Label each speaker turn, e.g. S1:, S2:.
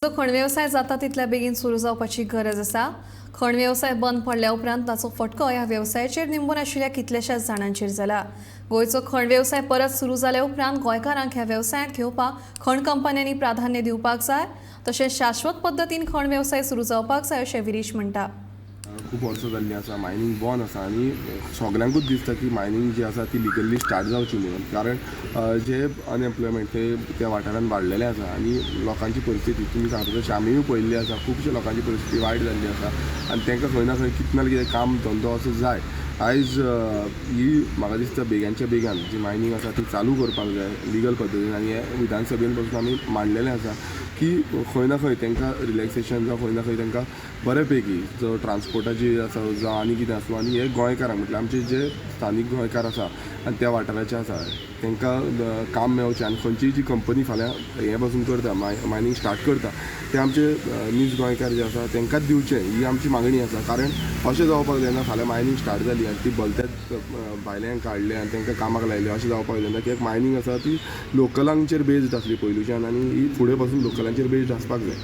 S1: जो खण वेवसाय जाता तितल्या बेगीन सुरू जावपाची गरज आसा. खण वेवसाय बंद पडल्या उपरांत ताचो फटको ह्या वेवसायाचेर निंबून आशिल्ल्या कितल्याशाच जाणांचेर जाला. गोंयचो खण वेवसाय परत सुरू जाल्या उपरांत गोंयकारांक ह्या वेवसायांत घेवपाक खण कंपन्यांनी प्राधान्य दिवपाक जाय, तशेंच शाश्वत पद्दतीन खण वेवसाय सुरू जावपाक जाय अशें विरीश म्हणटा.
S2: खूब वर्सां जाल्लीं आसा, मायनींग बंद आसा आनी सगल्यांकूच दिसता की मायनींग जी आसा ती लिगली स्टार्ट जावची म्हणून, कारण जे अनएम्प्लॉयमेंट ते त्या वाठारांत वाडलेलें आसा आनी लोकांची परिस्थिती तुमी सांगता तशें आमीय पळयल्ली आसा. खुबशे लोकांची परिस्थिती वायट जाल्ली आसा आनी तांकां खंय ना खंय कितें ना कितें काम धंदो असो जाय. आयज ही म्हाका दिसता बेगानच्या बेगान जी मायनींग आसा ती चालू करपाक जाय लिगल पद्दतीन आनी हे विधानसभेन पसून आमी मांडलेलें आसा की खंय ना खंय तांकां रिलॅक्सेशन जावं खंय ना खंय तांकां बरे पैकी जो ट्रान्सपोर्टाची आसा जावं आनी कितें आसूं, आनी हे गोंयकारांक म्हटल्यार आमचे जे स्थानीक गोंयकार आसा आनी त्या वाठाराचे आसा तांकां काम मेळचें आनी खंयचीय जी कंपनी फाल्यां हें पासून करता, मायनींग स्टार्ट करता, ते आमचे नीज गोंयकार जे आसा तांकांच दिवचें ही आमची मागणी आसा. कारण अशें जावपाक जायना फाल्यां मायनींग स्टार्ट जाली आनी ती भलत्याच भायल्यांक काडले आनी तांकां कामाक लायले, अशें जावपाक जायना. कित्याक मायनींग आसा ती लोकलांचेर बेज्ड आसली पयलुच्यान आनी ही फुडें पासून लोकलांचेर बेज्ड आसपाक जाय.